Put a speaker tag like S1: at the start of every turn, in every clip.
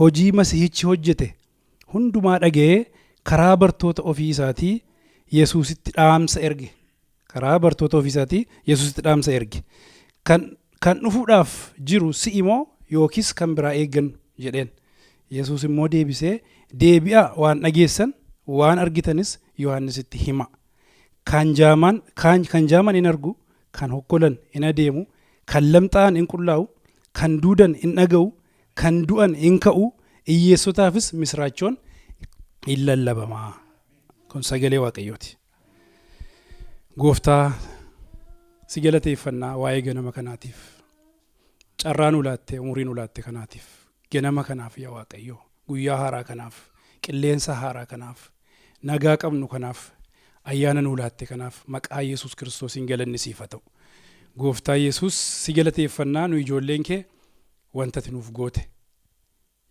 S1: Hojii Masihichi hojjete hundumaa dhaga'ee karaa bartoota ofii isaatii Yesuusitti dhaamsa erge. Karaa bartoota ofii isaatii Yesuusitti dhaamsa erge. Kan dhufuudhaaf jiru si'i moo yookiis kan biraa eeggannu jedheen. Yesuus immoo deebisee, deebi'aa waan dhageessan waan argitanis Yohaannisitti hima. Kan jaaman kan jaaman in argu, kan hokkolan in adeemu, kan lamxaa'an in qullaa'u, kan duudan in dhaga'u, kan du'an in ka'u, hiyyeessotaafis misiraachoon in lallabama. Kun sagalee Waaqayyooti. Gooftaa, si galateeffannaa waa'ee ganama kanaatiif. Carraa nu laatte, umurii nu laatte kanaatiif. Ganama kanaaf, yaa Waaqayyo, guyyaa haaraa kanaaf, qilleensa haaraa kanaaf, nagaa qabnu kanaaf, ayyaana nu laatte kanaaf maqaa Yesuus Kiristoosiin galanni siif haa ta'u. Gooftaa Yesuus, si galateeffannaa nu ijoolleen kee wanta ati nuuf goote.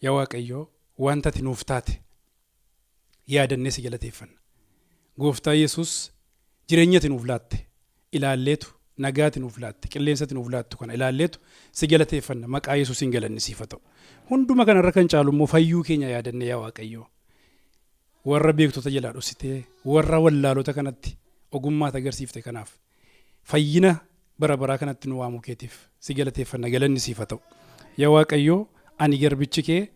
S1: Yaa Waaqayyo, wanta ati nuuf taate yaadannee si galateeffanna. Gooftaa Yesuus, jireenya ati nuuf laatte ilaalleetu, nagaa ati nuuf laatte, qilleensa ati nuuf laattu kana ilaalleetu si galateeffanna. Maqaa Yesuusiin galanni siif haa ta'u. Hunduma kanarra kan caalu immoo fayyuu keenya yaadannee, yaa Waaqayyo, warra beektota jalaa dhoksitee warra wallaalota kanatti ogummaa agarsiifte kanaaf, fayyina bara baraa kanatti nu waamuu keetiif si galateeffanna, galanni siif haa ta'u. Yaa Waaqayyo, ani garbichi kee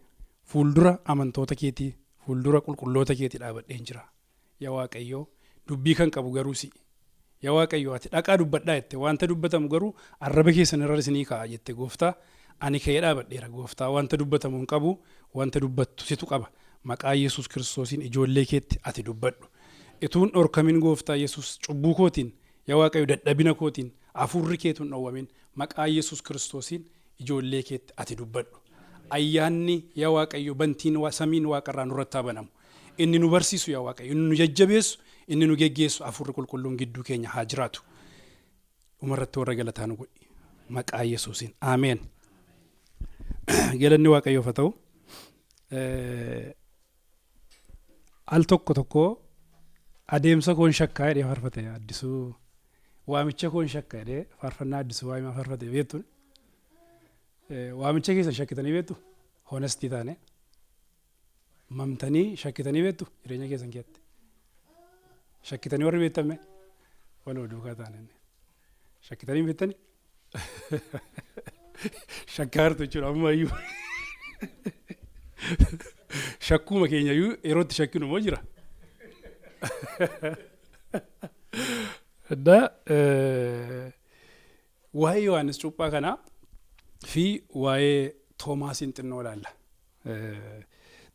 S1: fuuldura amantoota keetii, fuuldura qulqulloota keetii dhaabadheen jira. Yaa Waaqayyo, dubbii kan qabu garuu si'i. Yaa Waaqayyo, ati dhaqaa dubbadhaa jette, wanta dubbatamu garuu arraba keessan irra isinii kaa'a jette. Gooftaa, ani ka'ee dhaabadheera. Gooftaa, wanta dubbatamu hin qabu, wanta dubbattu situ qaba. Maqaa Yesuus Kiristoosiin ijoollee keetti ati dubbadhu. Ituun dhorkamin, Gooftaa Yesuus, cubbuu kootiin, yaa Waaqayyo, dadhabina kootiin, hafuurri keetu hin dhowwamin. Maqaa Yesuus Kiristoosiin ijoollee keetti ati dubbadhu. Ayyaanni, yaa Waaqayyo, bantiin samiin waaqarraa nurratti haa banamu. Inni nu barsiisu, yaa Waaqayyo, inni nu jajjabeessu, inni nu geggeessu hafuurri qulqulluun gidduu keenya haa jiraatu. Dhumarratti warra galataa nu godhi. Maqaa Yesuusiin. Ameen. Galanni Waaqayyoof haa ta'u. Al tokko tokko adeemsa koon shakkaa jedhee faarfate Addisuu, waamicha koon shakka jedhee faarfannaa Addisuu Waayimaa faarfate beektu. Waamicha keessan shakkitanii beektu? Honesty taane, mamtanii shakkitanii beektu? Jireenya keessan keessatti shakkitanii warri beektame waloo duukaa taane shakkitanii beektani? Shakkaa jirtu jechuudha ammayyuu. Shakkuuma keenya iyyuu yeroo itti shakkinu immoo jira. Addaa waa'ee Yohaannis Cuuphaa kanaa fi waa'ee Toomaasiin xinnoo ilaalla.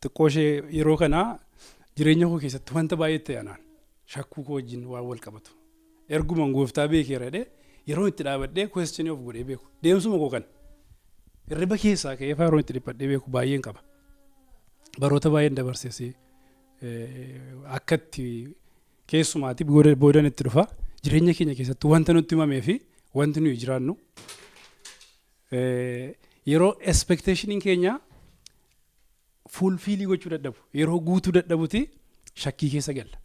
S1: Xiqqoo ishee yeroo kanaa jireenya koo keessatti wanta baay'ee ta'e anaan shakkuu koo wajjin waan wal qabatu. Erguman Gooftaa beekeera jedhee yeroo itti dhaabadhee question of godhee beeku. Deemsuma koo kana. Hirriba keessaa ka'ee faa yeroo itti dhiphadhee beeku baay'een qaba. Baroota baay'een dabarses akka itti keessumaati boodan itti dhufa. Jireenya keenya keessatti wanta nutti himamee fi wanti nuyi jiraannu, yeroo expectationiin keenya fulfill gochuu dadhabu, yeroo guutuu dadhabuti shakkii keessa galla.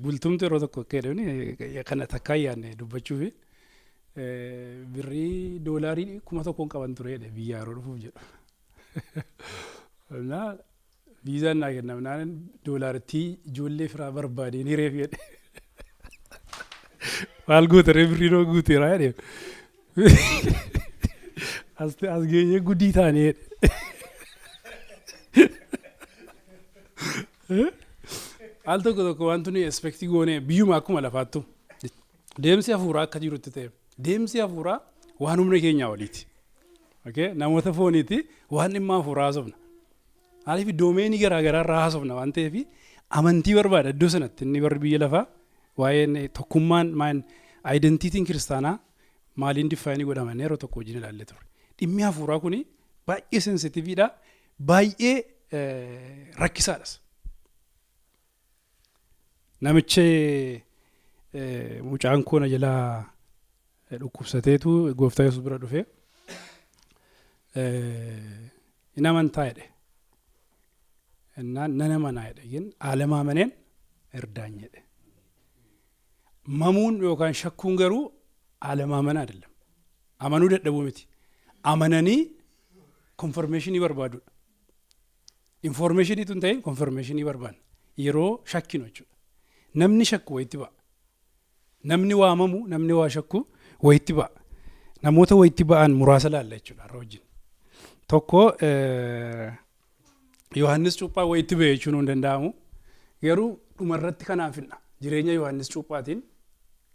S1: Bultumtu yeroo tokko akka jedhamni kana takkaa yaadne dubbachuufi birrii doolaarii 1000n qaban ture jedhe biyyaa yeroo dhufuuf jedhu. Naa viizaan naa kennamnaan doolaarittii ijoollee firaa barbaadeen hireef jedhe. Maal goota ree, birrii noo guuteera jedhe. As geenyee gudii taanee jedhe. Al tokko tokko wanti nuyi expect goone biyyuma akkuma lafaattu deemsi hafuuraa akka jirutti ta'e, deemsi hafuuraa waan humna keenyaa oliiti. Okay? Namoota fooniiti waan dhimma hafuuraa haasofna. Maaliif? Domain garaa garaa irraa haasofna waan ta'eef amantii barbaada iddoo sanatti. Inni barri biyya lafaa waa'een tokkummaan maan identityn kiristaanaa maaliin define godhaman yeroo tokko wajjin ilaallee ture. Dhimmi hafuuraa kuni baay'ee sensitiviidha, baay'ee rakkisaadhas. Namichi mucaan koo na jalaa dhukkubsateetu Gooftaa Yesuus bira dhufe. In amantaa jedhe. Innaan nan amanaa jedhe, ግን አለማመኔን እርዳኝ jedhe. Mamuun yookaan shakkuun garuu አለማመን አይደለም. Amanuu dadhabuu miti. Amananii Confirmationii barbaadudha. Informationii tun ta'in confirmationii barbaanna. Yeroo shakkinu jechuudha. Namni shakku wayitti ba'a. Namni waamamu, namni waa shakku wayitti ba'a. Namoota wayitti ba'an muraasa laalla jechuudha har'a wajjin. Tokko Yohaannis Cuuphaa wayitti ba'e jechuun hin danda'amu. Garuu dhumarratti kanaaf finna. Jireenya Yohaannis Cuuphaatiin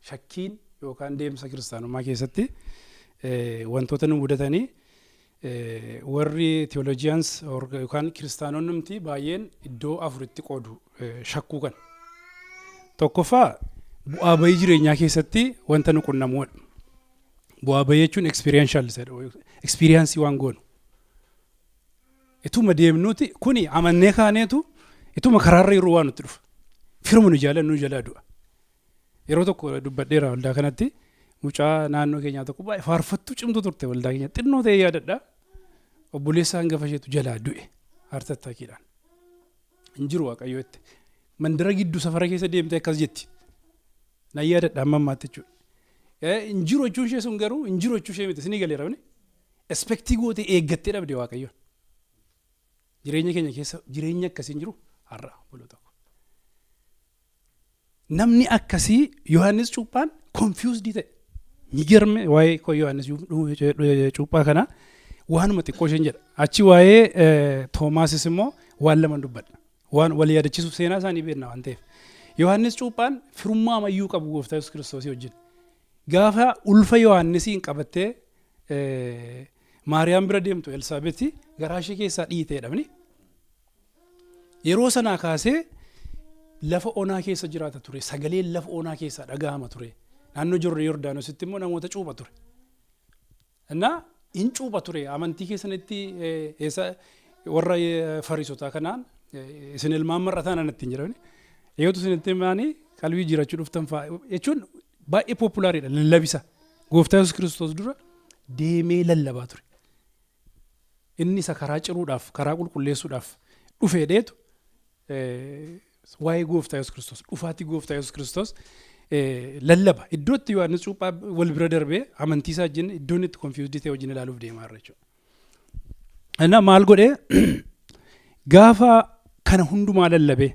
S1: shakkiin yookaan deemsa kiristaanummaa keessatti wantoota nu mudatanii, warri theologians yookaan kiristaanonnumti baay'een iddoo afuritti qoodu shakkuu kana. Tokkoffaa, bu'aa bayii jireenyaa keessatti wanta nu qunnamuudha. Bu'aa bayii jechuun experiential, experience waan goonu. Ituma deemnuuti kuni amannee kaaneetu ituma karaarra yeroo waan nutti dhufa. Firuma nu jaalannu nu jalaa du'a. Yeroo tokko dubbadheera waldaa kanatti, mucaa naannoo keenyaa tokko baay'ee faarfattuu cimtuu turte waldaa keenya, xinnoo ta'ee yaadadha. Obboleessa hangafa isheetu jalaa du'e heart attackiidhaan. Hin jiru Waaqayyo itti. Mandara gidduu safara keessa deemtee akkas jetti. Nan yaadadha amma ammaatti jechuudha. Hin jiru jechuun ishee sun garuu hin jiru jechuu ishee miti, isinii galeera mini. Expect gootee eeggattee dhabde Waaqayyoon. Jireenya keenya keessa jireenya akkasii hin jiru har'a buluu tokko. Namni akkasii Yohaannis Cuuphaan confused ta'e. Migarme waa'ee koo Yohaannis Cuuphaa kana waanuma xiqqoo isheen jedha. Achi waa'ee Toomaasis immoo waan lama dubbadha. Waan wal yaadachiisuuf, seenaa isaanii beekna waan ta'eef. Yohaannis Cuuphaan firummaa ammayyuu qabu gooftaa Yesuus Kiristoosii wajjin. Gaafa ulfa Yohaannisiin qabattee Maariyaam bira deemtu, Elsaabeeti garaa ishee keessaa dhiitee dhabni. Yeroo sanaa kaasee lafa onaa keessa jiraata ture. Sagaleen lafa onaa keessaa dhagahama ture. Naannoo jirru Yordaanositti immoo namoota cuupha ture. Innaa hin cuupha ture, amantii keessanitti eessa warra Fariisotaa kanaan isin ilmaan mar'ataa nan ittiin jedhamni. Eeyyatu isinitti himaanii qalbii jiraachuu dhuftan fa'a jechuun baay'ee populariidha lallabisa. Gooftaa Yesuus Kiristoos dura deemee lallabaa ture. Inni isa karaa ciruudhaaf, karaa qulqulleessuudhaaf dhufee dheetu waa'ee gooftaa Yesuus Kiristoos, dhufaatii gooftaa Yesuus Kiristoos lallaba. Iddoo itti Yohaannis Cuuphaa wal bira darbee amantii isaa wajjin iddoo inni itti confused ta'e wajjin ilaaluuf deemaa irra jechuudha. Innaa maal godhee, gaafa kana hundumaa lallabee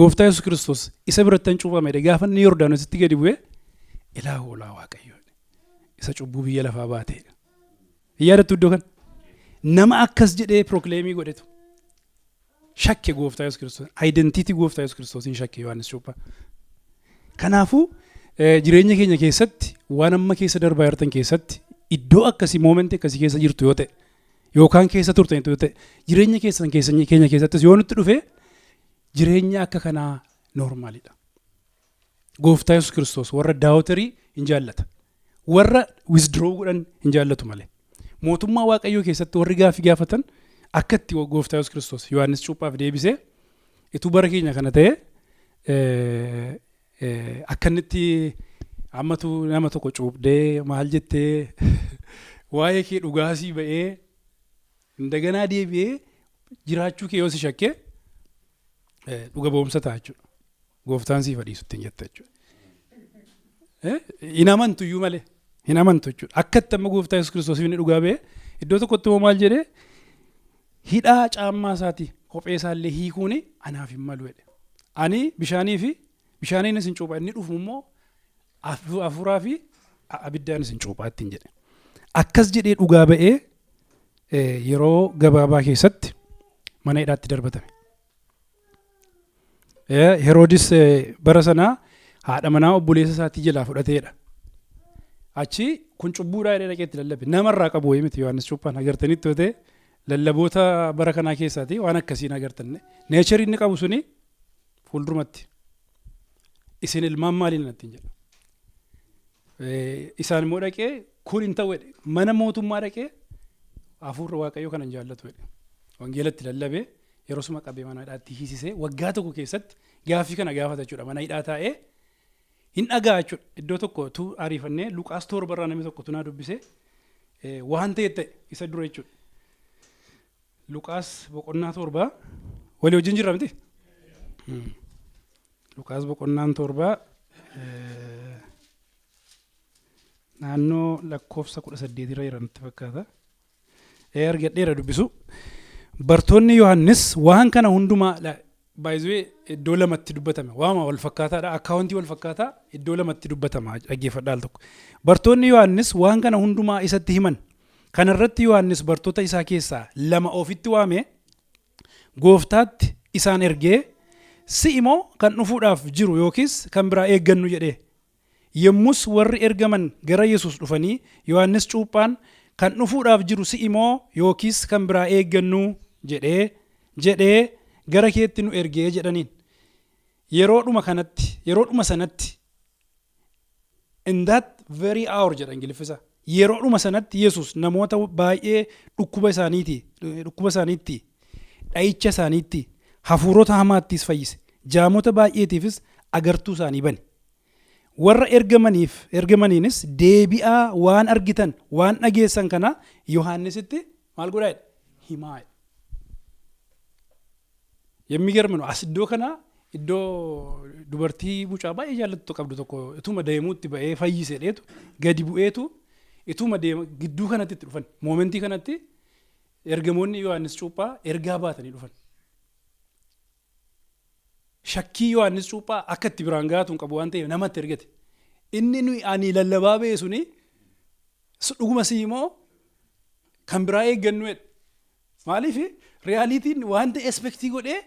S1: gooftaa Yesuus Kiristoos isa biratti hin cuuphamedha, gaafa inni Yordaanositti gadi bu'ee, "Ilaa hoolaa Waaqayyoo isa cubbuu biyya lafaa baateedha." Yaadattu iddoo kana? Nama akkas jedhee proclaim godhetu shakke gooftaa Yesuus Kiristoos. Identity gooftaa Yesuus Kiristoos hin shakke Yohaannis Cuuphaa. Kanaafuu jireenya keenya keessatti waan amma keessa darbaa jirtan keessatti iddoo akkasii, moment akkasii keessa jirtu yoo ta'e, yookaan keessa turtan yoo ta'e, jireenya keessan keessa keenya keessattis yoo nutti dhufe, jireenya akka kanaa normalidha. Gooftaa Yesuus Kiristoos warra doubterii hin jaallata. Warra withdraw godhan hin jaallatu malee. Mootummaa Waaqayyoo keessatti warri gaaffii gaafatan akka itti gooftaa Yesuus Kiristoos Yohaannis Cuuphaaf deebisee, ituu bara keenya kana ta'e, akka inni itti ammatu nama tokko cuuphdee maal jettee waa'ee kee dhugaasii ba'ee indaganaa deebi'ee jiraachuu kee yoo si shakkee, dhuga ba'umsa ta'a jechuudha. Gooftaan siif dhiisu ittiin jetta jechuudha. Hin amantu iyyuu malee hin amantu jechuudha. Akka itti amma gooftaa Yesuus Kiristoos inni dhugaa ba'ee iddoo tokkotti immoo maal jedhee, "Hidhaa caammaa isaatii, kophee isaallee hiikuun anaaf hin malu," jedhe. "Ani bishaanii fi bishaaniin isin cuupha, inni dhufu immoo hafuuraa fi abiddaan isin cuuphaa," ittiin jedhe. Akkas jedhee dhugaa ba'ee yeroo gabaabaa keessatti mana hidhaatti darbatame. Heroodis bara sanaa haadha manaa obboleessa isaatii jalaa fudhateedha. Achi kun cubbuudhaa jedhee dhaqee itti lallabe. Namarraa qabu wayii miti Yohaannis Cuuphaan, agartanitti yoo ta'e, lallaboota bara kanaa keessaati waan akkasiin agartan. Nature inni qabu suni fuuldurumatti. "Isin ilmaan maaliin?" ittiin jedha. Isaan immoo dhaqee kun hin ta'u jedhe. Mana mootummaa dhaqee hafuurri Waaqayyoo kana hin jaallatu jedhe. Wangeelatti lallabee yeroo suma qabee mana hidhaatti hiisisee, waggaa tokko keessatti gaaffii kana gaafata jechuudha. Mana hidhaa taa'ee hin dhagaa jechuudha. Iddoo tokko tu ariifannee Luqaas 7rraa namni tokko tunaa dubbisee waan ta'e ta'e isa dura jechuudha. Luqaas boqonnaa 7 walii wajjin jirra miti? Luqaas boqonnaan 7 naannoo lakkoofsa 18 irra jira natti fakkaata. Argadheera dubbisu. Bartoonni Yohaannis waan kana hundumaa, baay'ee iddoo lamatti dubbatame, waama wal fakkaataadha, accountii wal fakkaataa iddoo lamatti dubbatama, dhaggeeffadhaa al tokko. Bartoonni Yohaannis waan kana hundumaa isatti himan. Kanarratti Yohaannis bartoota isaa keessaa lama ofitti waame, gooftaatti isaan ergee, "Si immoo kan dhufuudhaaf jiru yookiis kan biraa eeggannu?" jedhee. Yommus warri ergaman gara Yesus dhufanii, "Yohaannis cuuphaan, 'Kan dhufuudhaaf jiru si immoo yookiis kan biraa eeggannu?' jedhee gara keetti nu ergee" jedhaniin. Yeroodhuma kanatti, yeroodhuma sanatti, "in that very hour" jedha Ingiliffisa. Yeroodhuma sanatti Yesus namoota baay'ee dhukkuba isaaniitti, dha'icha isaaniitti, hafuurota hamaattis fayyise. Jaamota baay'eetiifis agartuu isaanii bane. Warra ergamaniinis, "Deebi'aa, waan argitan, waan dhageessan kana Yohaannisitti maal godhaa?" jedhe, "himaa" jedhe. የሚገርም ነው. As iddoo kana, iddoo dubartii mucaa baay'ee jaallattu qabdu tokko ituma deemuutti ba'ee fayyise dheetu gadi bu'eetu ituma deema gidduu kanatti itti dhufan. Momentii kanatti ergamoonni Yohaannis Cuuphaa ergaa baatanii dhufan. Shakkii Yohaannis Cuuphaa akka itti biraan gaatu hin qabu waan ta'eef namatti ergate. Inni nuyi ani lallabaa ba'e suni dhuguma si immoo kan biraa eeggannu jedhe. Maaliif? Realityn wanta expectii godhee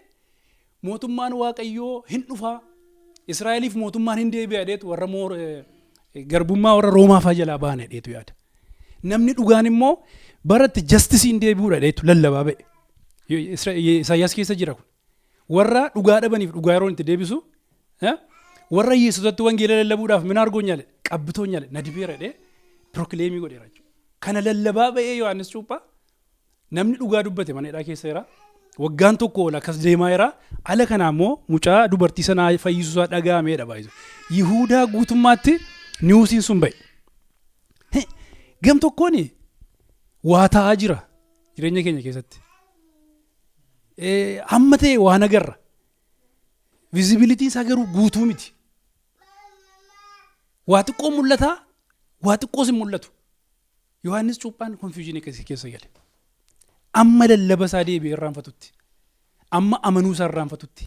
S1: mootummaan Waaqayyoo hin dhufaa. Israa'eliif mootummaan hin deebi'a dheetu, warra garbummaa warra Roomaa fa'aa jalaa baana dheetu yaada. Namni dhugaan immoo baratti justiceiin deebi'uudha dheetu lallabaa ba'e. Isaayyaas keessa jira kun. Warra dhugaa dhabaniif dhugaa yeroo itti deebisu, warra hiyyeessotatti wangeela lallabuudhaaf min argoonyaale qabbitoonyaale na dibeera jedhee proclaimii godheera jechuudha. Kana lallabaa ba'ee Yohaannis Cuuphaa namni dhugaa dubbate mana hidhaa keessa jira. Waggaan tokko ol akkas deemaa jira. Ala kanaa immoo mucaa dubartii sanaa fayyisuusaa dhaga'ameedha baay'ee. Yihuudaa guutummaatti newsiin sun ba'e. Gam tokkoon waa ta'aa jira jireenya keenya keessatti. Hamma ta'e waan agarra. Visibilityn isaa garuu guutuu miti. Waa xiqqoo mul'ata, waa xiqqoos hin mul'atu. Yohaannis Cuuphaan confusionii akkasii keessa gale. Amma lallaba isaa deebi'ee irraanfatutti, amma amanuu isaa irraanfatutti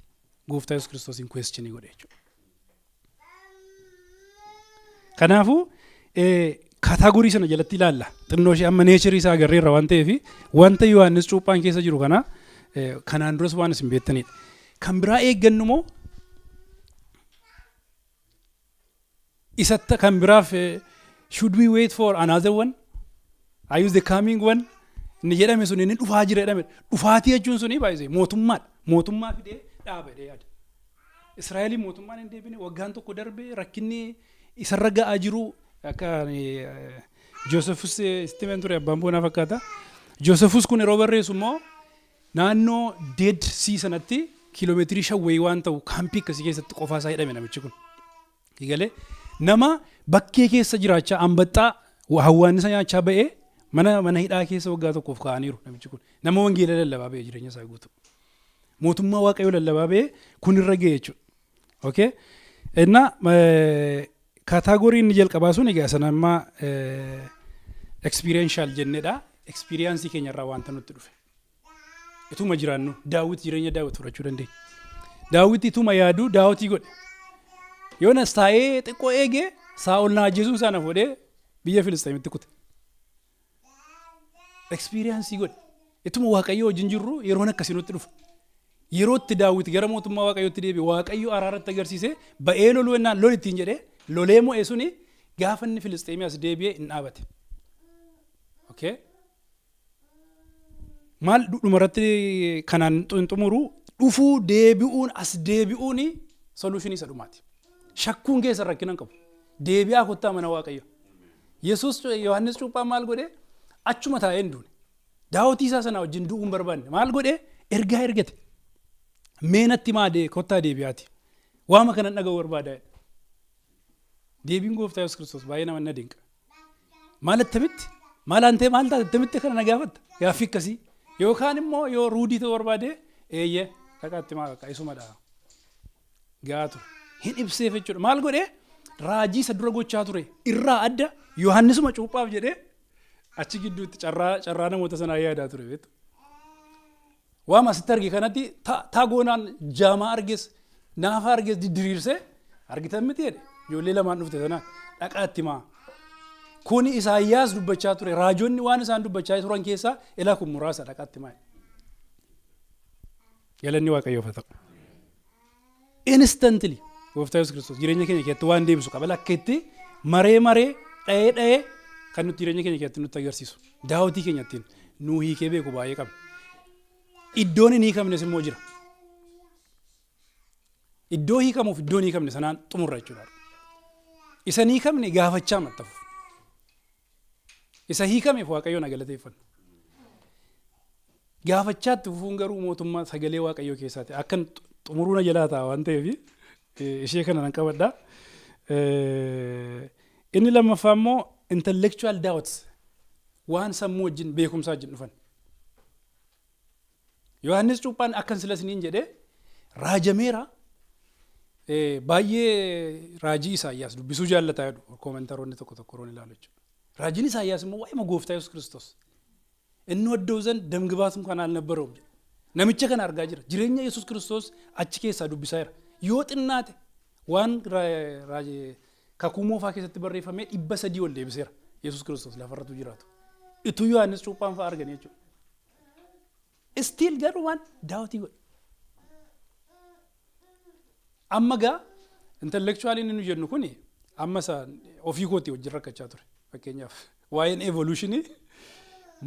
S1: gooftaa Yesuus Kiristoosiin questionii godhe jechuudha. Kanaafuu category sana jalatti ilaalla. Xinnoo ishee amma natureii isaa agarreerra waan ta'eef, wanta Yohaannis Cuuphaan keessa jiru kana kanaan duras waan isin beektanidha. Kan biraa eeggannu moo isatti kan biraaf, should we wait for another one? Are you the coming one? Inni jedhame sun, inni dhufaa jira jedhame. Dhufaatii jechuun suni baay'isee mootummaadha. Mootummaa fidee dhaaba jedhee yaada. Israa'eliin mootummaan hin deebine, waggaan tokko darbee rakkinni isarra ga'aa jiru akka Josephus Steven ture, abbaan boonaa fakkaata. Josephus kun yeroo barreessu immoo naannoo Dead Sea sanatti kiiloomeetirii 5 wayii waan ta'u kaampii akkasii keessatti qofaa isaa hidhame namichi kun. Galee nama bakkee keessa jiraachaa, ambaxxaa hawwaannisa nyaachaa ba'ee mana hidhaa keessa waggaa tokkoof kaa'aniiru namichi kun. Nama wangeela lallabaa ba'ee jireenya isaa guutuu. Mootummaa Waaqayyoo lallabaa ba'ee kun irra ga'e jechuudha. Okay? Innaa category inni jalqabaa sun egaa sana amma experiential jennedha. Experienceii keenya irraa wanta nutti dhufe. Ituma jiraannu Daawit, jireenya Daawit fudhachuu dandeenya. Daawit ituma yaaduu daawitii godhe. Yoonas taa'ee xiqqoo eegee Saa'ol na ajjeesuun isaa na fuudhee biyya Filisxeemitti kute. Experienceii godhe. Ituma Waaqayyoo wajjin jirru yeroon akkasii nutti dhufa. Yeroo itti Daawit gara mootummaa Waaqayyootti deebi'e, Waaqayyo araaratti agarsiise, ba'ee loluu ennaan lol ittiin jedhee lolee mo'e suni gaafa inni Filisxeemii as deebi'ee hin dhaabate. Okay? Maal dhumarratti kanaan xumuru, dhufuu deebi'uun, as deebi'uun solutionii isa dhumaati. Shakkuun keessa rakkina hin qabu. Deebi'aa, kottaa mana Waaqayyo. Yesuus, Yohaannis Cuuphaan maal godhee? Achuma taa'ee hin duune. Daawitii isaa sana wajjin du'uu hin barbaanne. Maal godhee? Ergaa ergate. Mee natti maa kottaa deebi'aati. Waama kanan dhaga'uu barbaada. Deebiin gooftaa Yesuus Kiristoos baay'ee nama na dinqa. Maal attamitti? Maal antee maal taate attamitti kana na gaafatta? Gaaffii akkasii. Yookaan immoo yoo rudeii ta'uu barbaade, eeyyee, dhaqaatti maa bakka isumadha. Gaa ture. Hin ibseef jechuudha. Maal godhee? Raajii isa dura gochaa ture irraa adda Yohaannisuma cuuphaaf jedhee Achi gidduutti carraa namoota sanaa yaadaa ture beektu. Waan asitti arge kanatti taagoonaan jaamaa arges naafa arges diddiriirsee argitan miti jedhe. Ijoollee lamaan dhufte sanaan dhaqaatti maa. Kuni Isaayyaas dubbachaa ture. Raajonni waan isaan dubbachaa turan keessaa ilaa kun muraasa dhaqaatti maa. Galanni Waaqayyoof haa ta'u. Instantly Gooftaa Yesuus Kiristoos jireenya keenya keessatti waan deebisu qaba. Akka itti maree maree dha'ee dha'ee kan nuti jireenya keenya keessatti nutti agarsiisu. Daawwatii keenya ittiin nuu hiikee beeku baay'ee qabna. Iddoon hin hiikamnes immoo jira. Iddoo hiikamuuf iddoon hin hiikamne sanaan xumurra jechuudha. Isa hin hiikamne gaafachaa maxxafu. Isa hiikameef Waaqayyoon galateeffanna. Gaafachaatti fufuun garuu mootummaa sagalee Waaqayyoo keessaati. Akkan xumuruu na jalaa ta'a waan ta'eef ishee kana nan qabadha. Inni lammaffaa immoo intellectual doubts, waan sammuu wajjin beekumsaa wajjin dhufan. Yohaannis Cuuphaan akkan sila isiniin jedhee raajameera. Baay'ee raajii Isaayyaas dubbisuu jaallataa jedhu commentaroonni tokko tokko roon ilaalu jechuudha. Raajiin Isaayyaas immoo waa'ee Gooftaa Yesuus Kiristoos. እንወደው ዘንድ ደም ግባት እንኳን አልነበረውም. Namicha kana argaa jira. Jireenya Yesuus Kiristoos achi keessaa dubbisaa jira. Yoo xinnaate waan Kakuu Moofaa keessatti barreeffamee 300 ol deebiseera. Yesuus Kiristoos lafarratu jiraatu. Ituu Yohaannis Cuuphaan fa'aa arganii jechuudha. Still garuu waan doubtii godhe. Amma gaa intellectualiin nu jennu kuni amma isa ofii kootii wajjin rakkachaa ture. Fakkeenyaaf waa'een evolutionii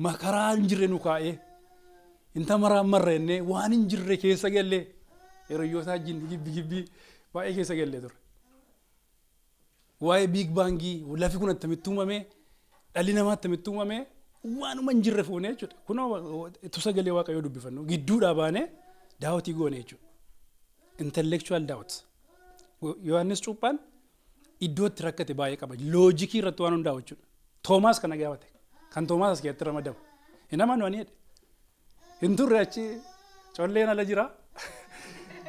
S1: makaraa hin jirre nu kaa'ee inta maraan marra jennee waan hin jirre keessa gallee hiriyoota wajjin gibbi gibbii baay'ee keessa gallee ture. Waa'ee Big Bangii, lafi kun attamitti uumame, dhalli namaa attamitti uumame, waanuma hin jirre fuunee jechuudha. Kunoo itti sagalee Waaqayyoo dubbifannu gidduudhaa baanee doubtii goone jechuudha. Intellectual doubt. Yohaannis Cuuphaan iddoo itti rakkate baay'ee qaba. Logicii irratti waan hundaa'u jechuudha. Toomaas kana gaafate. Kan Toomaas as keessatti ramadamu. Hin amanu ani jedhe. Hin turre achi colleen ala jira.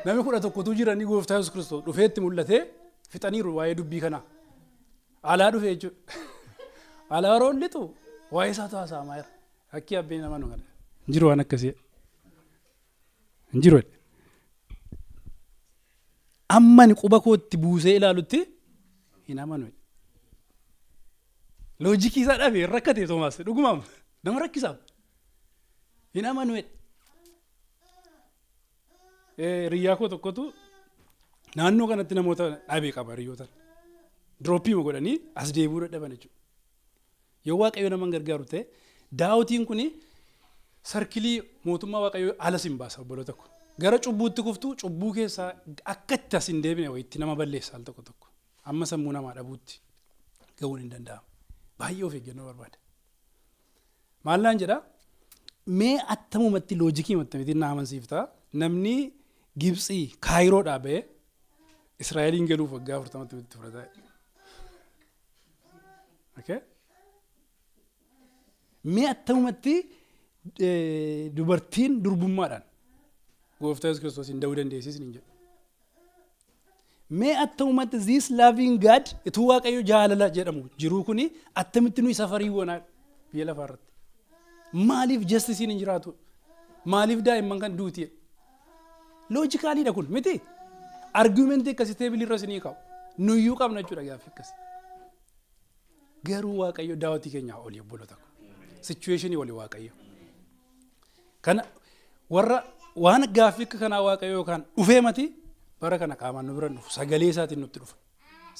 S1: Namni 11tu jiranii Gooftaa Yesuus Kiristoos dhufeetti mul'atee fixaniiru waa'ee dubbii kanaa. Alaa dhufe jechuudha. Alaa yeroo lixu waa'ee isaatu haasa'amaa jira. Akki abbeen amanu kana. Hin jiru waan akkasii. Hin jiru. Amma ani quba kootti buusee ilaalutti hin amanu. Logicii isaa dhabee rakkate Toomaas dhugumaam nama rakkisaaf. Hin amanu. Riyyaa koo tokkotu naannoo kanatti namoota dhabee qaba hiriyoota. Dropii godhanii as deebi'uu dadhaban jechuudha. Yoo Waaqayyo nama gargaaru ta'e doubtiin kuni circleii mootummaa Waaqayyoo ala sin baasa obboloota tokko. Gara cubbuutti kuftu, cubbuu keessaa akka itti as hin deebine wayitti nama balleessa al tokko tokko. Amma sammuu namaa dhabuutti ga'uun hin danda'amu. Baay'ee of eeggannoo barbaada. Maal naan jedhaa? Mee attamumatti logicii mattamitiin na amansiiftaa? Namni Gibxii Kaayiroodhaa ba'ee Israa'eliin galuuf waggaa 40tti itti fudhataa. Okay? Mee attamumatti dubartiin durbummaadhaan Gooftaa Yesuus Kiristoos hin da'uu dandeessis hin jedhu. Mee attamumatti this loving God, ituu Waaqayyo jaalala jedhamu jiruu kuni, attamitti nuyi sufferii goonaa biyya lafaa irratti? Maaliif justiceiin hin jiraatu? Maaliif daa'imman kan duuti? Logicaliidha kun miti. Argumentii akkasii tableii irra isinii kaa'u. Nuyyuu qabna jechuudha gaaffii akkasii. Garuu Waaqayyo doubtii keenyaa olii, obboloota ko. Situationii olii Waaqayyo. Kana warra waan gaaffii akka kanaa Waaqayyo yookaan dhufee mati bara kana qaamaan nu bira dhufu sagalee isaatiin nutti dhufa.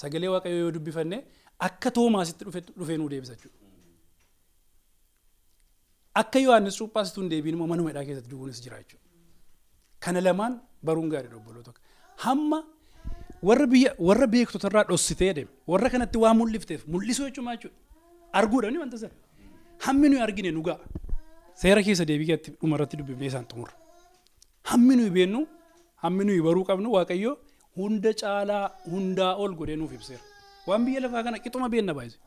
S1: Sagalee Waaqayyo yoo dubbifanne akka Toomaasitti dhufee nuu deebisa jechuudha. Akka Yohaannis Cuuphaas tun deebiin immoo manuma hidhaa keessatti du'uunis jira jechuudha. Kana lamaan baruun gaariidha, obboloota. Hamma warra biyya warra beektota irraa dhossitee deeme warra kanatti waa mul'ifteef mul'isuu jechuun maal jechuudha? Arguudha ni wanta sana. Hammi nuyi argine nu ga'a. Seera keessa deebii keessatti dhumarratti dubbifnee isaan xumurra. Hammi nuyi beennu, hammi nuyi baruu qabnu, Waaqayyo hunda caalaa hundaa ol godhee nuuf ibseera. Waan biyya lafaa kana qixuma beenna baay'ise.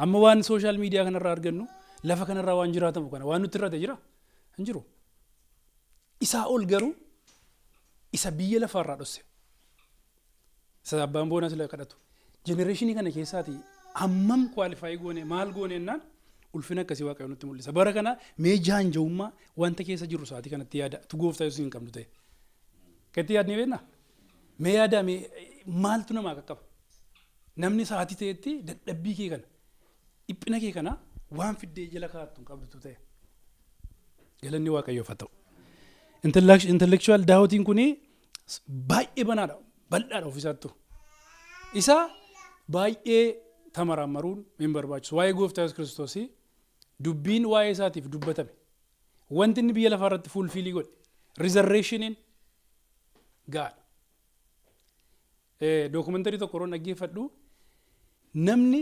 S1: Amma waan social media kanarraa argannu, lafa kanarraa waan jiraatamu kana waan nutti irratti jira hin jiru. Isaa ol garuu isa biyya lafaarraa dhosse. Isa abbaan boonaa sila kadhatu. Generationii kana keessaati hammam qualifyii goone maal goone jennaan Ulfina akkasii Waaqayyo nutti mul'isa. Bara kana mee jaanja'ummaa wanta keessa jirru sa'aatii kanatti yaada. Tu gooftaa Yesuus hin qabnu ta'e. Katti yaadnee beeknaa? Mee yaadaa, mee maaltu namaa qaqqaba? Namni sa'aatii ta'etti dadhabbii kee kana, dhiphina kee kana waan fiddee jala kaa'attu hin qabdutu ta'e. Galanni Waaqayyoof haa ta'u. Intellectual doubtiin kuni baay'ee banaadha. Bal'aadha ofiisaattu. Isa baay'ee tamaraamaruun hin barbaachisu. Waa'ee gooftaa Yesuus Kiristoosii dubbiin waa'ee isaatiif dubbatame. Wanti inni biyya lafaa irratti fulfill godhe, resurrectioniin gaadha. Documentary tokko yeroo dhaggeeffadhu, namni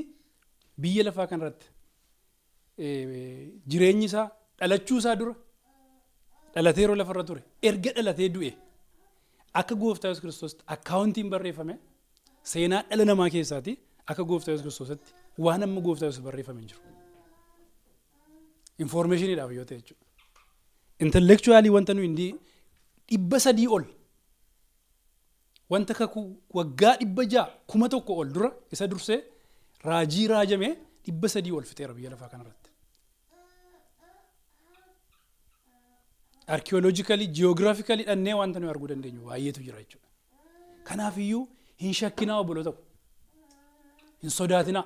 S1: biyya lafaa kanarratti jireenyi isaa dhalachuu isaa dura, dhalatee yeroo lafarra ture, erga dhalatee du'e, akka gooftaa Yesuus Kiristoositti accountiin barreeffame, seenaa dhala namaa keessaati akka gooftaa Yesuus Kiristoositti waan amma gooftaa Yesuus barreeffame hin jiru. Informationiidhaaf yoo ta'e jechuudha. Intellectually wanta nuyi hindi 300 ol, wanta kakuu waggaa 600, 1000 ol dura isa dursee raajii raajame 300 ol fixeera biyya lafaa kanarratti. Archaeologically, geographically dhannee wanta nuyi arguu dandeenyu baay'eetu jira jechuudha. Kanaafiyyuu hin shakkinaa, obboloota ko. Hin sodaatinaa.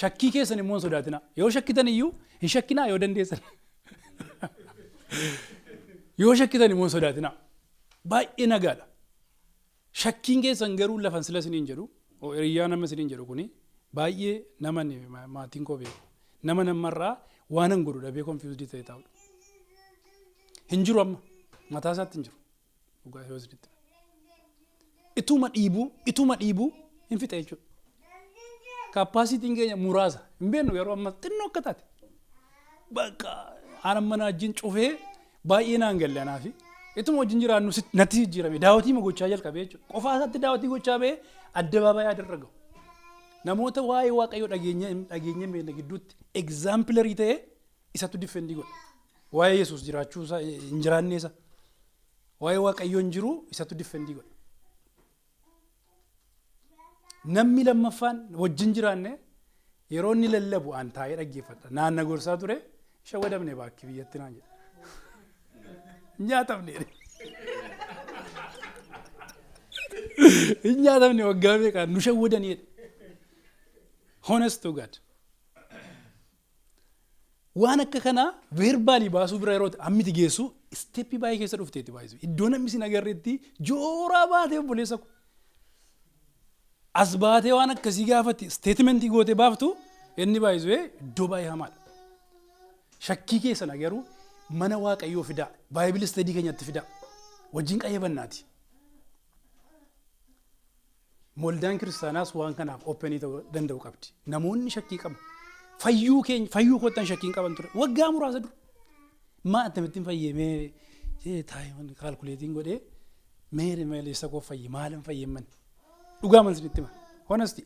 S1: Shakkii keessan immoo hin sodaatinaa. Yoo shakkitan iyyuu hin shakkinaa yoo dandeessan. Yoo shakkitan immoo hin sodaatinaa. Baay'ee nagaadha. Shakkiin keessan garuu lafan sila isiniin jedhu, hiriyyaa nama isiniin jedhu kuni baay'ee nama maatiin koo beeku. Nama namarraa waan an godhu dhabee confused ta'e taa'udha. Hin jiru, amma mataa isaatti hin jiru. Dhugaa yoo isinitti. Ituma dhiibuu, ituma dhiibuu hin fixe jechuudha. Capacityn keenya muraasa hin beeknu, yeroo amma xinnoo akka taate. Bakka aan amma na wajjin cufee baay'ee naan galle anaafi. Ituma wajjin jiraannu natti jijjiirame, doubtii ma gochaa jalqabee jechuudha. Qofaa isaatti doubtii gochaa ba'ee addabaabaayii adarra gahu. Namoota waa'ee Waaqayyoo dhageenya dhageenya hin beekne gidduutti exemplary ta'ee isatu defend godhe. Waa'ee Yesuus jiraachuu isaa, hin jiraanne isa. Waa'ee Waaqayyoo hin jiru isatu defend godhe. Namni lammaffaan wajjin jiraanne yeroo inni lallabu an taa'ee dhaggeeffadha. Naanna gorsaa ture, "Shawwadamne baakki biyyatti," naan jedha. "Hin nyaatamne. Hin nyaatamne, waggaa meeqaan nu shawwadanii," jedhe. Honest to God. Waan akka kanaa verbally baasuu bira yeroo ammiti geessu step baay'ee keessa dhufteetti baay'isu. Iddoo namni sin agarreetti jooraa baatee, obboleessa ko. As baatee waan akkasii gaafatti statement gootee baaftu inni baay'isu iddoo baay'ee hamaadha. Shakkii keessan garuu mana Waaqayyoo fidaa. Bible study keenyatti fidaa. Wajjin qayyabannaati. Waldaan kiristaanaas waan kanaaf open ta'uu danda'u qabdi. Namoonni shakkii qabu. Fayyuu keenya, fayyuu kottan shakkiin qaban ture. Waggaa muraasa dura. Maa akkamittiin fayyee, mee taa'ee calculateiin godhee, mee maleessa koo fayye, maalan fayyemman. Dhugaa man isinitti hima. Honesty.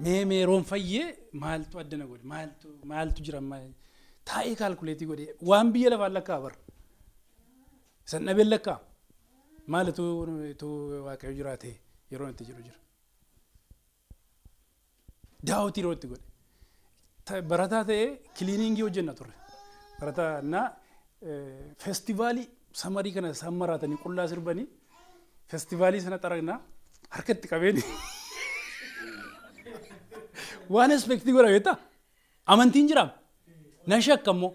S1: Mee meeroon fayyee maaltu addana godhe, maaltu jira, amma taa'ee calculate godhee waan biyya lafaan lakkaa bara. Isan dhabeen lakkaa. Maalitu tu Waaqayyo jiraate yeroo itti jiru jira. Doubt yeroo itti godhe. Barataa ta'ee cleaning hojjenna turre. Barataa na festival summer kana isaan maraatanii qullaa sirbanii, festival sana xaragnaa harkatti qabeeni. Waan expect godha beektaa? Amantiin jiraam. Nan shakka immoo.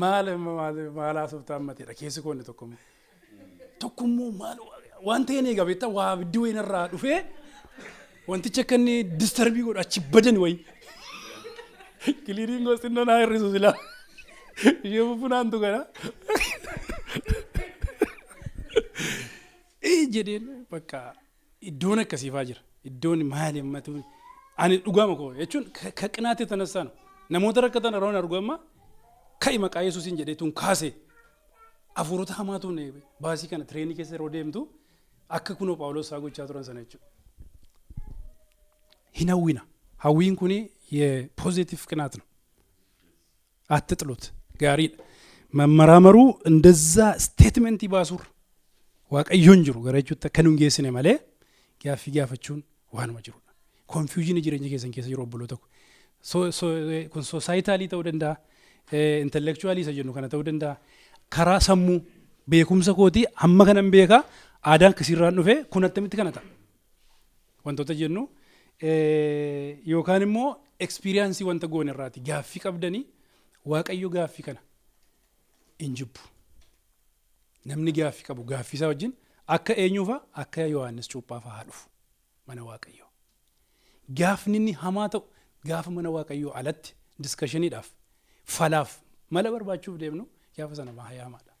S1: Maal maal maal haasoftaa ammateedha keessi koo inni tokko immoo. Tokko immoo maal waan ta'een eega beektaa, waa abiddi wayinarraa dhufee wantichi akka inni disturb godhu achi badan wayi. Cleaning xinnoo naa hir'isu silaa. Ishee funaantu kana. Ee jedheen, bakka iddoon akkasiifaa jira. Iddoon maali ammatu ani dhugaama koo jechuun ከቅናት የተነሳ ነው። Namoota rakkatan yeroo argu amma ka'i maqaa Yesuusiin jedhee tun kaase, hafuurota hamaatuun baasii kana train keessa yeroo deemtu akka kunoo Phaawulos isaa gochaa turan sana jechuudha. Hin hawwina. Hawwiin kuni የ positive ቅናት ነው። አትጥሉት። Gaariidha. መመራመሩ እንደዛ statement baasuur Waaqayyoon jiru gara jechuutti akka nu hin geessine malee gaaffii gaafachuun waanuma jirudha. Confusion jireenya keessan keessa jiru, obboloota ko. Kun societal ta'uu danda'a, intellectual isa jennu kana ta'uu danda'a. Karaa sammuu beekumsa kootii hamma kanan beekaa, aadaan akkasiirraan dhufe, kun attamitti kana ta'a? Wantoota jennu yookaan immoo experience wanta goone irraati gaaffii qabdanii, Waaqayyo gaaffii kana hin jibbu. Namni gaaffii qabu gaaffii isaa wajjin akka eenyuufa, akka Yohaannis Cuuphaafaa haa dhufu mana Waaqayyoo. Gaafni inni hamaa ta'u gaafa mana Waaqayyoo alatti discussioniidhaaf, falaaf, mala barbaachuuf deemnu, gaafa sana baay'ee hamaadha.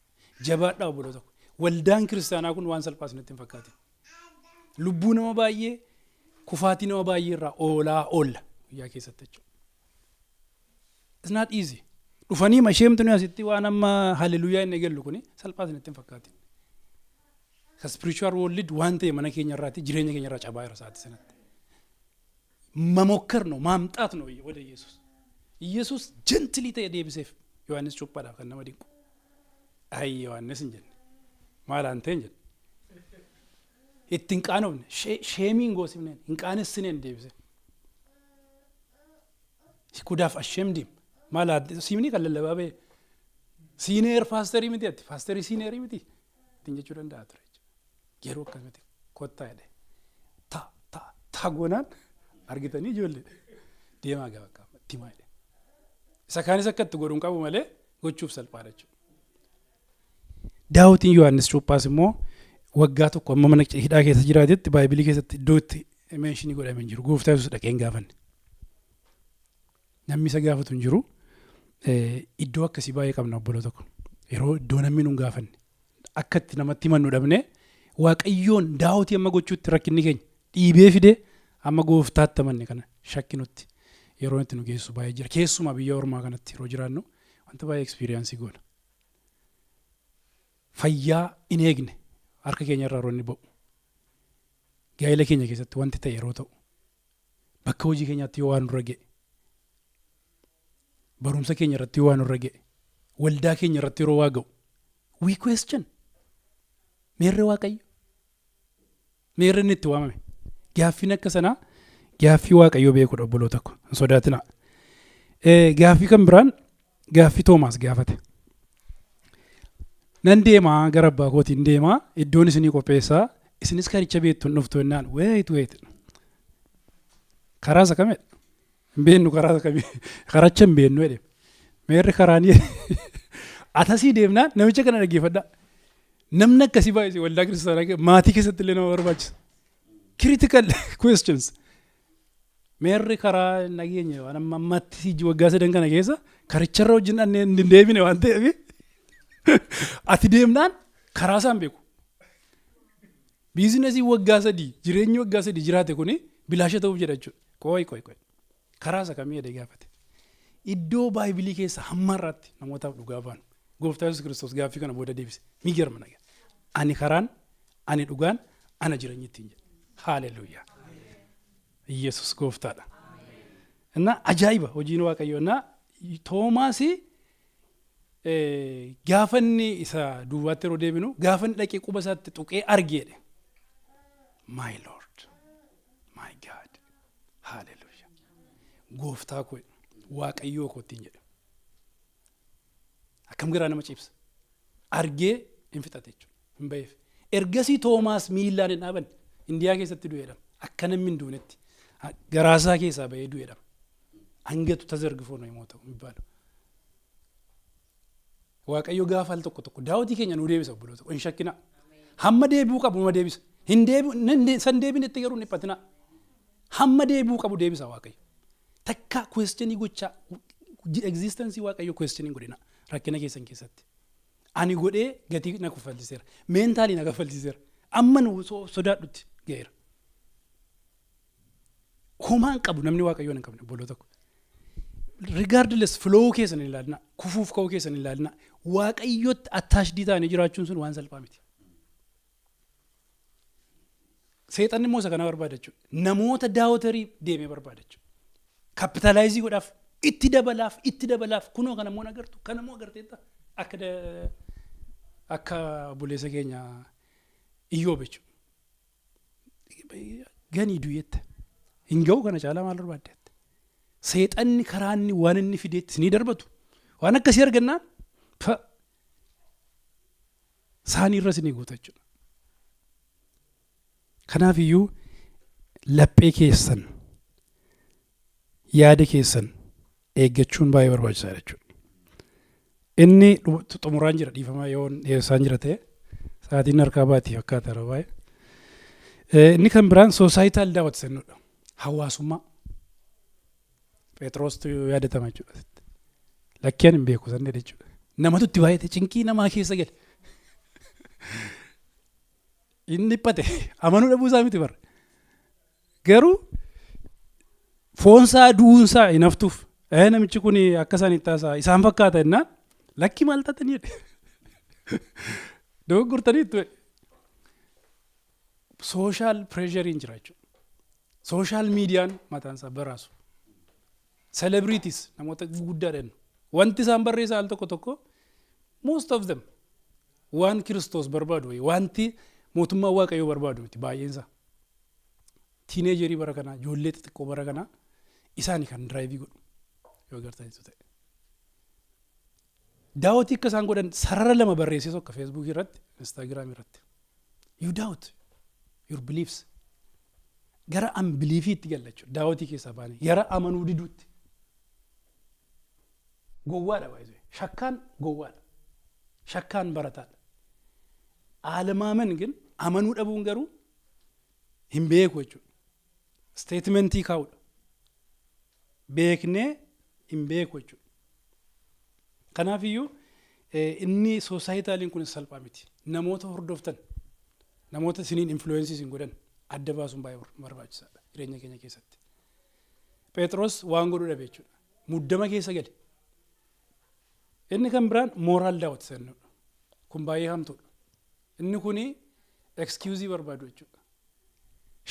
S1: Jabaadhaa, obboloo tokko. Waldaan kiristaanaa kun waan salphaa isinitti hin fakkaatin. Lubbuu nama baay'ee, kufaatii nama baay'ee irraa oolaa oolla guyyaa keessatti jechuudha. It's not easy. Dhufanii masheemtu nuyi asitti waan amma haleluuyaa inni eegallu kuni salphaa isinitti hin fakkaatin. Ka spiritual world waan ta'e mana keenya irraati, jireenya keenya irraa cabaa jira sa'aatii sanatti. መሞከር ነው፣ ማምጣት ነው ወደ ኢየሱስ። ኢየሱስ gently ta'e deebiseef Yohaannis Cuuphaadhaaf, kan nama dinqu. Ay, Yohaannis hin jenne. Maal aan ta'e hin jenne. Itti hin qaanofne, shame hin goosifneen, hin qaanessineen deebise. Could have ashamed him. Maal siimni kan lallabaa ba'e. Senior pastor miti ati, pastor senior miti. Ittiin jechuu danda'a ture. Yeroo akkasumatti kottaa jedhe. Ta ta ta goonaan argitanii, ijoollee deemaa gaba itti himaa jedhe. Isa kaanis akka itti godhuun qabu malee gochuuf salphaadha jechuudha. Daawwitiin Yohaannis Cuuphaas immoo waggaa tokko amma mana hidhaa keessa jiraatetti Baayibilii keessatti iddoo itti mention godhamee hin jiru. Gooftaa Yesuus dhaqee hin gaafanne. Namni isa gaafatu hin jiru. Iddoo akkasii baay'ee qabna, obboloo tokko. Yeroo iddoo namni nu hin gaafanne, akka itti namatti himannu dhabne, Waaqayyoon daawwitii amma gochuutti rakkinni keenya dhiibee fidee amma gooftaatti amanne kana shakkinutti yeroo itti nu geessu baay'ee jira. Keessumaa biyya ormaa kanatti yeroo jiraannu wanta baay'ee experience goona. Fayyaa hin eegne harka keenya irraa yeroo inni ba'u, gaa'ela keenya keessatti wanti ta'e yeroo ta'u, bakka hojii keenyaatti yoo waan nurra ga'e, barumsa keenya irratti yoo waan nurra ga'e, waldaa keenya irratti yeroo waa ga'u, we question, meerre Waaqayyo? Meerre inni itti waamame? Gaaffiin akka sanaa gaaffii Waaqayyoo beekudha, obboloota ko, hin sodaatinaa. Gaaffii kan biraan gaaffii Toomaas gaafate. Nan deemaa, gara abbaa kootiin deemaa, iddoon isinii qopheessaa, isinis karicha beektu hin dhuftu jennaan, wait, wait, karaa isa kamidha? Hin beeknu, karaa isa kamii, karacha hin beeknu jedhe. Meerri karaanii atasii deemnaan, namicha kana dhaggeeffadhaa. Namni akkasii baay'ee waldaa kiristaanaa maatii keessatti illee nama barbaachisa. Critical questions. Meerri karaa nageenya waan amma ammatti waggaa 3 kana keessa karicharra wajjin dhannee hin deebine waan ta'eef, ati deemnaan karaa isaan beeku. Business waggaa 3, jireenyi waggaa 3 jiraate kuni bilaasha ta'uuf jedha jechuudha. ቆይ ቆይ ቆይ, karaa isa kamii jedhee gaafate. Iddoo Baayibilii keessa hamma irratti namootaaf dhugaa baanu. Gooftaa Yesuus Kiristoos gaaffii kana booda deebise. የሚገርም naga. Ani karaan, ani dhugaan, ana jireenyi ittiin jedhe. Haaleluuyaa. Yesus gooftaadha. እና ajaa'iba hojiin Waaqayyoo. እና Toomaas gaafa inni isa duubaatti yeroo deebinu, gaafa inni dhaqee quba isaatti tuqee argeedhe. My Lord, my God, haleluuyaa. Gooftaa koo, Waaqayyoo koo ittiin jedhe. Akkam garaa nama ciibsa. Argee hin fixate jechuudha. Hin baheef. Ergasii Toomaas miillaan hin dhaabanne. Indiyaa keessatti du'eedha. Akka namni hin duunetti. Garaasaa keessaa bahee du'eedha. አንገቱ ተዘርግፎ ነው የሞተው የሚባለው። Waaqayyo gaafa al tokko tokko daawwatii keenya nuu deebisa, obboloota, hin shakkina. Hamma deebi'uu qabu numa deebisa. Hin deebi'u, san deebinetti garuu hin dhiphatina. Hamma deebi'uu qabu deebisa Waaqayyo. Takka question gochaa, existence Waaqayyo question godhina rakkina keessan keessatti. Ani godhee gatii na kaffalchiseera. Mentally na kaffalchiseera. Amma nu sodaadhutti ga'eera. Homaa hin qabu namni Waaqayyoon hin qabne, obboloota ko. Regardless, flow keessan hin ilaalina, kufuuf ka'uu keessan hin ilaalina, Waaqayyotti attached ta'anii jiraachuun sun waan salphaa miti. Seexanni immoo isa kana barbaada jechuudha. Namoota doubter deemee barbaada jechuudha. Capitalize godhaaf, itti dabalaaf, itti dabalaaf, kunoo kana immoo agartu, kana immoo agarteetta, akka obboleessa keenya Iyyoob jechuudha. Ganii du'eetta. Hin ga'u, kana caalaa maal barbaaddeetta? Seexanni karaa inni waan inni fideetti isinii darbatu. Waan akkasii argannaan saanii irra isinii guuta jechuudha. Kanaaf iyyuu laphee keessan, yaada keessan eeggachuun baay'ee barbaachisaadha jechuudha. Inni xumuraan jira, dhiifama yoo dhiyeessaan jira ta'e, sa'aatiin harkaa baatii fakkaata yeroo baay'ee. Inni kan biraan societal doubt jennudha. Hawaasummaa. Phexrostu yaadatama jechuudha. Lakkeen hin beeku sanne jechuudha. Namatu itti baay'ate, cinqii namaa keessa gale. Inni dhiphate, amanuu dhabuu isaa miti bara. Garuu foonsaa du'uunsaa hin haftuuf. Namichi kun akka isaan itti haasa'a isaan fakkaata jennaan, lakki, maal taatanii jedhe. Dogoggortanii itti. Social pressureiin jira jechuudha. Social mediaan mataan isaa baraasu. Celebrities, namoota guguddaa dha. Wanti isaan barreessan al tokko tokko, most of them, waan Kiristoos barbaadu wayii, wanti mootummaa Waaqayyoo barbaadu miti baay'eensaa. Teenagerii bara kanaa, ijoollee xixiqqoo bara kanaa isaani kan drive godhu yoo agartanitu ta'e. Doubtii akka isaan godhan sarara lama barreessee tokko Facebookii irratti, Instagramii irratti. You doubt your beliefs. Gara unbeliefiitti galla jechuudha. Doubtii keessaa baane gara amanuu diduutti. Gowwaadha baay'ee. Shakkaan gowwaadha. Shakkaan barataadha. አለማመን ግን, amanuu dhabuun garuu hin beeku jechuudha. Statementii kaa'udha. Beeknee hin beeku jechuudha. Kanaafiyyuu inni societaliin kunis salphaa miti. Namoota hordoftan, namoota isiniin influence isin godhan adda baasuun baay'ee barbaachisaadha jireenya keenya keessatti. Phexros waan godhu dhabe jechuudha. Muddama keessa gale. Inni kan biraan moral doubt jennudha. Kun baay'ee hamtuudha. Inni kuni excuse barbaadu jechuudha.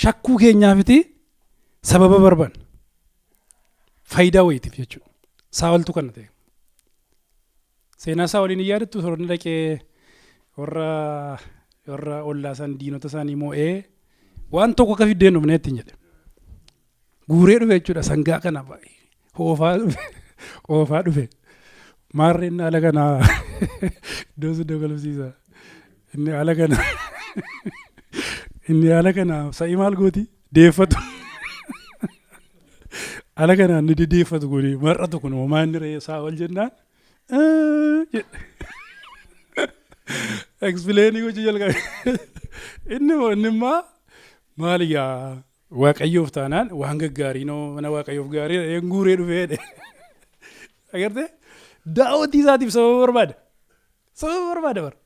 S1: Shakkuu keenyaafiti sababa barbaanna. Faayidaa wayiitiif jechuudha. Saawoltu kana ta'e. Seenaa isaa waliin hin yaadattu? Toronni dhaqee warra ollaa isaan, diinota isaanii moo'ee, waan tokko akka fiddeen dhufnee ittiin jedhe. Guuree dhufe jechuudha, sangaa kana baay'ee hoofaa dhufe, oofaa dhufe. Maarreen haala kanaa iddoo si dabalsiisa. Inni haala kana sa'i maal gooti, deeffatu. Haala kanaan ni deeffatu, kuni mar'atu, kun homaa inni re'ee saawwal jennaan jedhe. Explain gochuu jalqabe. Inni immoo maali gaa, Waaqayyoof taanaan waan gaggaarii noo, mana Waaqayyoof gaarii dheen guuree dhufee jedhe. Agartee, doubtii isaatiif sababa barbaada. Sababa barbaada bara.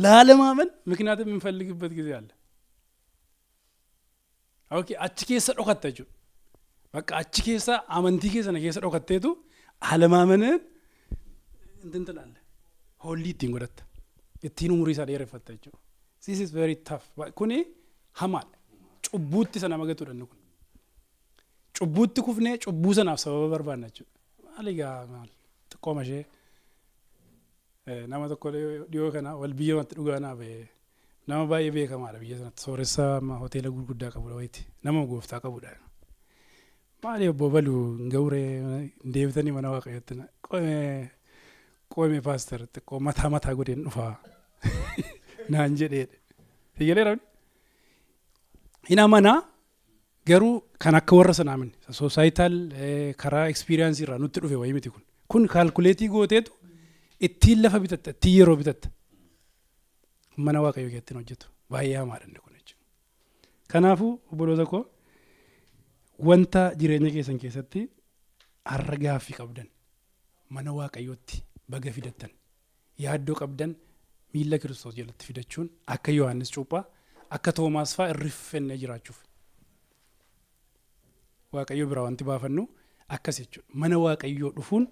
S1: ላለማመን ምክንያት የምንፈልግበት ጊዜ አለ። Okay, achi keessa dhokatta jechuudha. Bakka achi keessa, amantii keessa na keessa dhokatteetu አለማመንን እንትን ትላለህ። Hollii ittiin godhatta. Ittiin umurii isaa dheereffatta jechuudha. This is very tough. Kuni hamaadha. Cubbuutti isa nama gatudha inni kun. Cubbuutti kufnee cubbuu sanaaf sababa barbaanna jechuudha. Maali gaa, maal xiqqooma ishee. Nama tokko dhiyoo kana wal biyya sanatti dhugaa naa ba'e, nama baay'ee beekamaadha biyya sanatti, sooressa hoteela gurguddaa qabudha wayiiti, nama gooftaa qabudha. Maali obbo Baluu, hin ga'uree, hin deebitanii mana Waaqayyootti? Qome qome pastor, xiqqoo mataa mataa godheen dhufaa naan jedheedha. Sigalee hin amanaa, garuu kan akka warra sanaa miti. Societal karaa experience irraa nutti dhufe wayii miti kun. Kun calculate gooteetu ittiin lafa bitatta, ittiin yeroo bitatta. Mana Waaqayyoo keessatti hojjetu. Baay'ee hamaadha inni kun jechuudha. Kanaafuu obboloota koo, wanta jireenya keessan keessatti har'a gaaffii qabdan mana Waaqayyootti baga fidattan. Yaaddoo qabdan miilla Kiristoos jalatti fidachuun, akka Yohaannis Cuuphaa, akka Toomaas fa'aa irriffennee jiraachuuf. Waaqayyo biraa wanti baafannu akkas jechuudha. Mana Waaqayyoo dhufuun,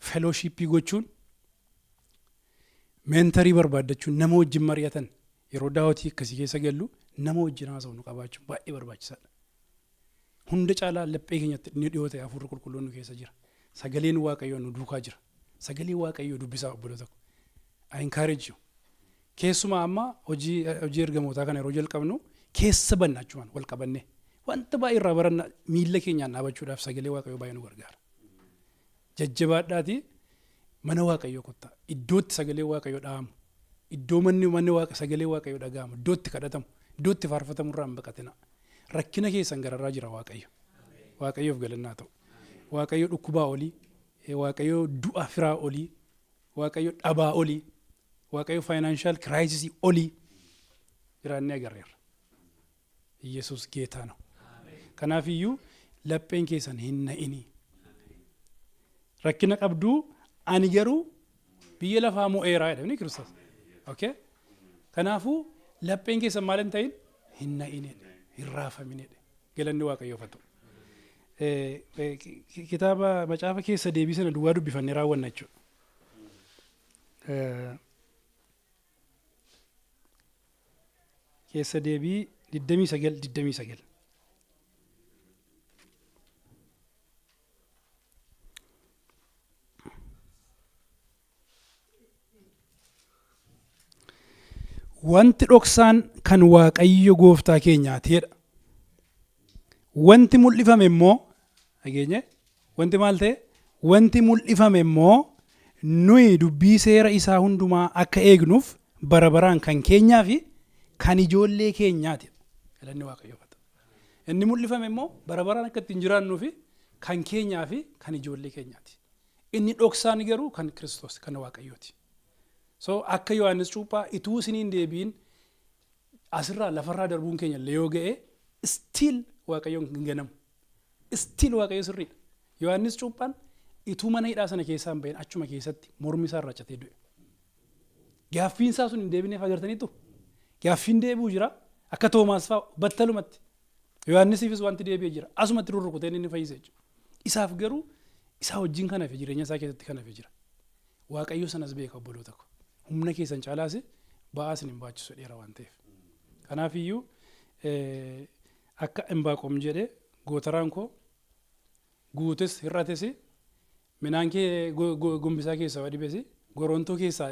S1: fellowship gochuun, mentorii barbaaddachuun, nama wajjin mari'atan, yeroo doubtii akkasii keessa gallu nama wajjin haasa'u qabaachuun baay'ee barbaachisaadha. Hunda caalaa laphee keenyatti inni dhiyoo ta'e Hafuurri Qulqulluun nu keessa jira. Sagaleen Waaqayyoo nu duukaa jira. Sagalee Waaqayyoo dubbisaa, obboloota ko. I encourage you. Keessumaa amma hojii ergamootaa kana yeroo jalqabnu keessa banna, achumaan wal qabanne Wanta baay'ee irraa baranna miilla keenyaan dhaabachuudhaaf sagalee Waaqayyoo baay'ee nu gargaara. Jajjabaadhaati mana Waaqayyoo kottaa. Iddootti sagalee Waaqayyoo dha'amu. Iddoo manni Waaqa sagalee Waaqayyoo dhaga'amu. Iddootti kadhatamu. Iddootti faarfatamu irraa hin baqatina. Rakkina keessan gararraa jira Waaqayyo. Waaqayyoof galannaa ta'u. Waaqayyo dhukkubaa olii. Waaqayyo du'a firaa olii. Waaqayyo dhabaa olii. Waaqayyo financial crisis olii jiraannee agarreerra. Yesuus ጌታ ነው. Kanaaf iyyuu lapheen keessan hin na'inii. Rakkina qabduu ani garuu biyya lafaa mo'eeraa jedhamni Kiristoos. Okay? Kanaafuu lapheen keessan maal hin ta'in hin na'in jedhe hin raafamin jedhe galanni Waaqayyoof haa ta'u. Kitaaba macaafa keessa deebii sana duwwaa dubbifannee raawwanna jechuudha. Keessa deebii 29:29. Wanti dhoksaan kan Waaqayyo gooftaa keenyaatiidha. Wanti mul'ifame immoo dhageenye wanti maal ta'e wanti mul'ifame immoo nuyi dubbii seera isaa hundumaa akka eegnuuf bara baraan kan keenyaa fi kan ijoollee keenyaati. Galanni Waaqayyoof haa ta'u. Inni mul'ifame immoo bara baraan akka ittiin jiraannuu fi kan keenyaa fi kan ijoollee keenyaati. Inni dhoksaan garuu kan Kiristoos kan Waaqayyooti. So akka Yohaannis Cuuphaa ituu isiniin deebiin asirraa lafarraa darbuun keenya illee yoo ga'e still Waaqayyoon hin ganamu. Still Waaqayyo sirriidha. Yohaannis Cuuphaan ituu mana hidhaa sana keessaa hin bahin achuma keessatti mormi isaa irraa catee du'e. Gaaffiin isaa sun hin deebineef agartaniitu. Gaaffiin deebi'u jira. Akka Toomaas fa'aa battalumatti. Yohaannisiifis wanti deebi'ee jira. Asumatti rurrukuteen inni fayyise jechuudha. Isaaf garuu isaa wajjin kan hafe jireenya isaa keessatti kan hafe jira. Waaqayyo sanas beeka obboloota ko. Humna keessan caalaas ba'aa isin hin baachisu dheera waan ta'eef. Kanaaf iyyuu akka Imbaaqoom jedhe gootaraan koo guutes hir'ates midhaan kee gombisaa keessaa yoo dhibes gorontoo keessaa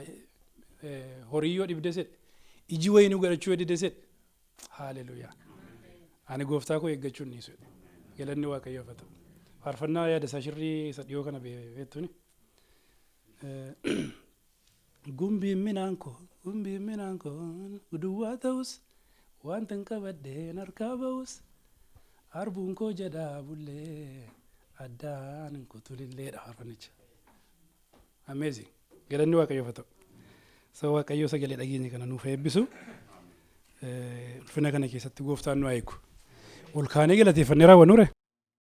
S1: horii yoo dhibdes iji wayinii godhachuu yoo dides haaleluuyaa. Ani gooftaa koo eeggachuu hin dhiisu. Galanni Waaqayyoof haa ta'u. Faarfannaa yaada isaa shirrii isa dhiyoo kana beektuuni. Gumbiin midhaan koo gumbiin midhaan koo duwwaa ta'us wanta hin qabadheen harkaa ba'us arbuun koo jedhaa bullee addaan hin kutulilleedha faarfannicha. Amazing. Galanni Waaqayyoof haa ta'u. So Waaqayyoo sagalee dhageenya kana nuuf eebbisu. Ulfina kana keessatti gooftaan nu haa eegu. Ol kaanee galateeffannee raawwannuure.